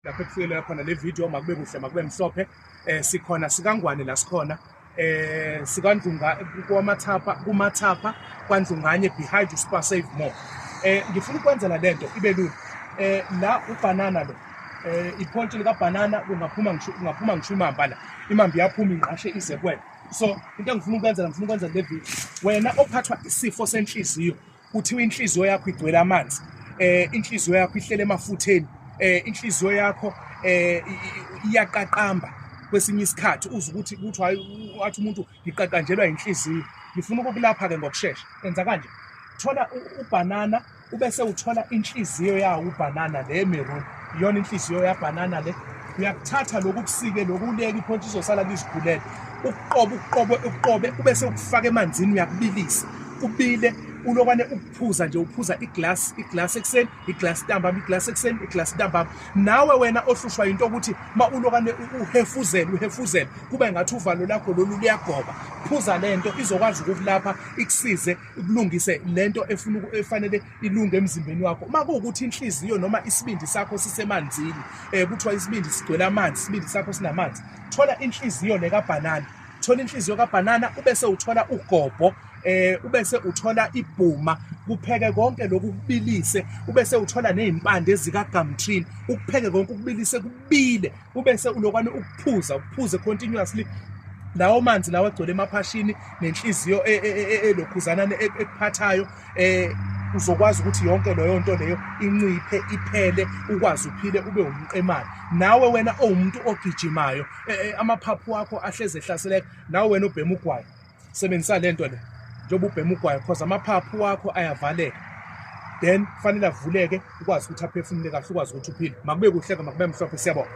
Lapho ekufikele khona le video, makube kuhle, makube mhlophe. Sikhona sikaNgwane la, sikhona sikaNdlunga kwamathapha, kumathapha kwaNdlunganye, behind uSpar Save More. Ngifuna ukwenzela lento ibe lula. La ubanana lo, ipontshi lika banana, kungaphuma ngisho, kungaphuma ngisho imamba la, imamba iyaphuma ingqashe ize kuwena. So into engifuna ukwenzela, ngifuna ukwenza le video, wena ophathwa isifo senhliziyo, kuthiwa inhliziyo yakho igcwele amanzi, inhliziyo yakho ihlele emafutheni, inhliziyo yakho iyaqaqamba kwesinye isikhathi, uze ukuthi kuthi hayi, wathi umuntu ngiqaqanjelwa inhliziyo. Ngifuna ukukulapha ke ngokusheshsha. Enza kanje: thola ubanana, ubese uthola inhliziyo yawo ubanana le maroon, iyona inhliziyo yabanana le. Uyakuthatha lokhu, kusike lokhu, uleke ipontshi izosala lizikhulele. Ukuqoba, ukuqobe, ukuqobe, ubese ukufaka emanzini, uyakubilisa kubile, ulokwane ukuphuza nje, uphuza iglass, iglass ekuseni, iglass ntambama, iglass ekuseni, iglass ntambama. Nawe wena ohlushwa into ukuthi ma ulokwane uhefuzela, uhefuzela, kube ngathi uvalo lakho lolu luyagoba, phuza lento, izokwazi ukukulapha, ikusize, ikulungise lento efuna efanele ilunge emzimbeni wakho. Uma kuwukuthi inhliziyo noma isibindi sakho sisemanzini, kuthiwa isibindi sigcwele amanzi, isibindi sakho sinamanzi, thola inhliziyo le kabanana, thola inhliziyo kabanana, ubese uthola ugobho, ubese uthola ibhuma, kupheke konke lokhu, kubilise, ubese uthola nezimpande ezika gumtree, ukupheke konke, ukubilise kubile, ubese ulokwane ukuphuza, ukuphuze continuously lawo manzi lawa agcwele emaphashini nenhliziyo elokhuzana ekuphathayo. Uzokwazi ukuthi yonke leyo nto leyo inciphe, iphele, ukwazi uphile, ube umqemane. Nawe wena owumuntu ogijimayo, amaphaphu wakho ahleze ehlaseleka, nawe wena ubhema ugwayi, sebenzisa lento le njengoba ubhema ugwayi, cause amaphaphu wakho ayavaleka, then kufanele avuleke, ukwazi ukuthi aphefumule kahle, ukwazi ukuthi uphile. Makube kuhle-ke, makube mhlophe, siyabonga.